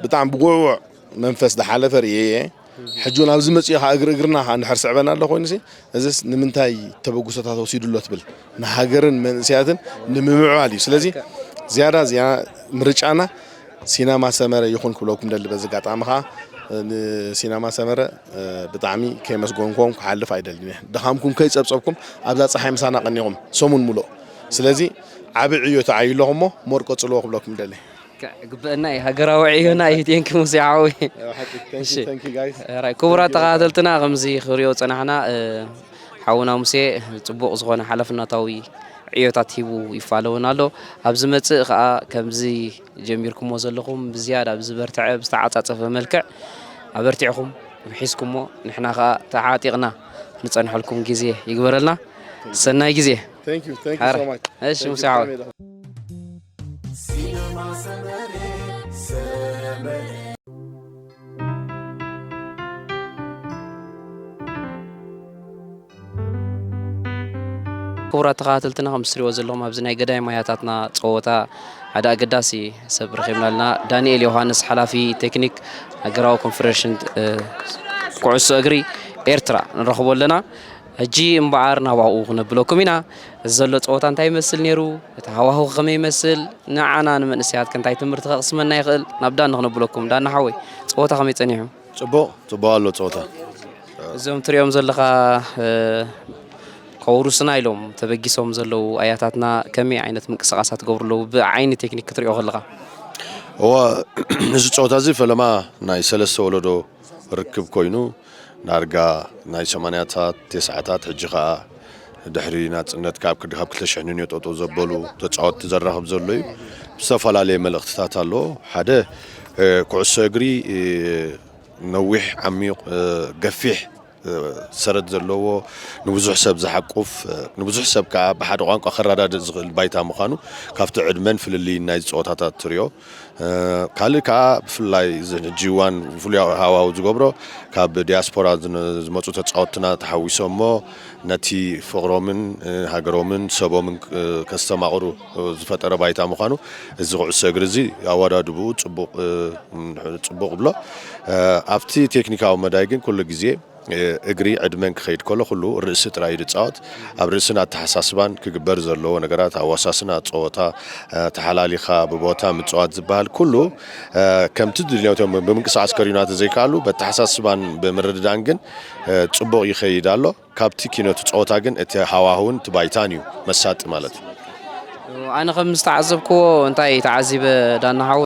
ብጣዕሚ ብጉዕጉዕ መንፈስ ዝሓለፈ ርእየ እየ። ሕጂ እውን ኣብዚ መፅኡ ከዓ እግሪ እግርና ከዓ እንድሕር ስዕበና ኣሎ ኮይኑሲ፣ እዚስ ንምንታይ ተበግሶታት ወሲዱ ኣሎ ትብል፣ ንሃገርን መንእሰያትን ንምምዕባል እዩ። ስለዚ ዝያዳ እዚኣ ምርጫና ሲናማ ሰመረ ይኹን ክብለኩም ደሊ። በዚ ኣጋጣሚ ከዓ ንሲናማ ሰመረ ብጣዕሚ ከይመስገንኩም ክሓልፍ ኣይደልን እየ። ድኻምኩም ከይፀብፀብኩም ኣብዛ ፀሓይ ምሳና ቀኒኹም ሰሙን ሙሉእ። ስለዚ ዓቢ ዕዮ ተዓዩ ኣለኹም እሞ ሞር ቀፅልዎ ክብለኩም ደሊ። ግበአና እዩ፣ ሃገራዊ ዕዮና እዩ። ቴንኪ ሙሴ ሓወይ። እሺ። ክቡራት ተኸታተልትና ከምዚ ክሪኦ ጸናሕና፣ ሓውና ሙሴ ጽቡቕ ዝኾነ ሓላፍነታዊ ዕዮታት ሂቡ ይፋለውን ኣሎ። ኣብ ዝመጽእ ከኣ ከምዚ ጀሚርኩሞ ዘለኹም ብዝያዳ ብዝበርትዐ ብዝተዓጻጸፈ መልክዕ ኣበርቲዕኹም ሒዝኩሞ፣ ንሕና ከኣ ተዓጢቕና ንጸንሐልኩም ግዜ ይግበረልና። ሰናይ ግዜ። Thank you, thank you so much። እሺ፣ ሙሴ ሓወይ። ክቡራት ተኸታተልትና፣ ከም እትሪእዎ ዘለኹም ኣብዚ ናይ ገዳይም ኣያታትና ጸወታ ሓደ ኣገዳሲ ሰብ ረኺብና ኣለና። ዳንኤል ዮሃንስ፣ ሓላፊ ቴክኒክ ሃገራዊ ኮንፈደሬሽን፣ እ፣ ኩዕሶ እግሪ ኤርትራ ንረኽቦ ኣለና። ሕጂ እምበኣር ናባኡ ክነብለኩም ኢና። እዚ ዘሎ ጸወታ እንታይ ይመስል ነይሩ? እቲ ሃዋህው ከመይ ይመስል? ንዓና ንመንእሰያት ከ እንታይ ትምህርቲ ከቕስመና ይኽእል? ናብ ዳኒ ክነብለኩም። ዳኒ ሓወይ፣ ጸወታ ከመይ ጸኒሑ? ጽቡቕ፣ ጽቡቕ ኣሎ ጸወታ። እዞም ትሪኦም ዘለኻ፣ እ፣ ከውርሱና ኢሎም ተበጊሶም ዘለዉ ኣያታትና ከመይ ዓይነት ምንቅስቓሳት ትገብሩ ኣለዉ? ብዓይኒ ቴክኒክ ክትሪኦ ከለኻ? እዋ፣ እዚ ጸወታ እዚ ፈለማ ናይ ሰለስተ ወለዶ ርክብ ኮይኑ፣ ዳርጋ ናይ ሰማንያታት፣ ተስዓታት፣ ሕጂ ኸኣ ድሕሪ ናጽነት ካብ ክድ-፣ ካብ ክልተ ሽሕ ንንዮ ጠጠው ዘበሉ ተጻወትቲ ዘራኽብ ዘሎ እዩ። ዝተፈላለየ መልእኽትታት ኣለዎ። ሓደ፣ እ፣ ኩዕሶ እግሪ፣ እ፣ ነዊሕ፣ ዓሚቕ፣ እ፣ ገፊሕ፣ እ፣ ሰረት ዘለዎ፣ ንብዙሕ ሰብ ዝሓቁፍ፣ እ፣ ንብዙሕ ሰብ ከኣ ብሓደ ቋንቋ ከረዳድእ ዝኽእል ባይታ ምዃኑ ካብቲ ዕድመን ፍልልይን ናይዚ ጸወታታት ትሪኦ። እ፣ ካልእ ከኣ ብፍላይ እዚ ሕጂ እዋን ፍሉይ ሃዋህው ዝገብሮ ካብ ዲያስፖራ ዝነ-፣ ዝመጹ ተጻወትና ተሓዊሶሞ ነቲ ፍቕሮምን፣ እ፣ ሃገሮምን ሰቦምን፣ እ፣ ከስተማቕሩ፣ እ፣ ዝፈጠረ ባይታ ምዃኑ እዚ ኩዕሶ እግሪ እዚ ኣወዳድብኡ ጽቡቕ፣ እ፣ ጽቡቕ ብሎ። እ፣ ኣብቲ ቴክኒካዊ መዳይ ግን ኩሉ ግዜ እ፣ እግሪ ዕድመን ክኸይድ ከሎ ኩሉ ርእሲ ጥራይ እዩ ዝጻወት። ኣብ ርእስን ኣተሓሳስባን ክግበር ዘለዎ ነገራት፣ ኣወሳስና ጸወታ፣ እ፣ ተሓላሊኻ ብቦታ ምጽዋት ዝበሃል ኩሉ፣ እ፣ ከምቲ ድልዮቶም ብምንቅስቓስ ከርእዩና ተዘይከኣሉ፣ በተሓሳስባን ብምርድዳን ግን፣ እ፣ ጽቡቕ ይኸይድ ኣሎ። ካብቲ ኪነቱ ጸወታ ግን እቲ ሃዋህውን እቲ ባይታን እዩ መሳጢ ማለት። ኣነ ከም ዝተዓዘብክዎ፣ እንታይ ተዓዚበ ዳና ሓወይ?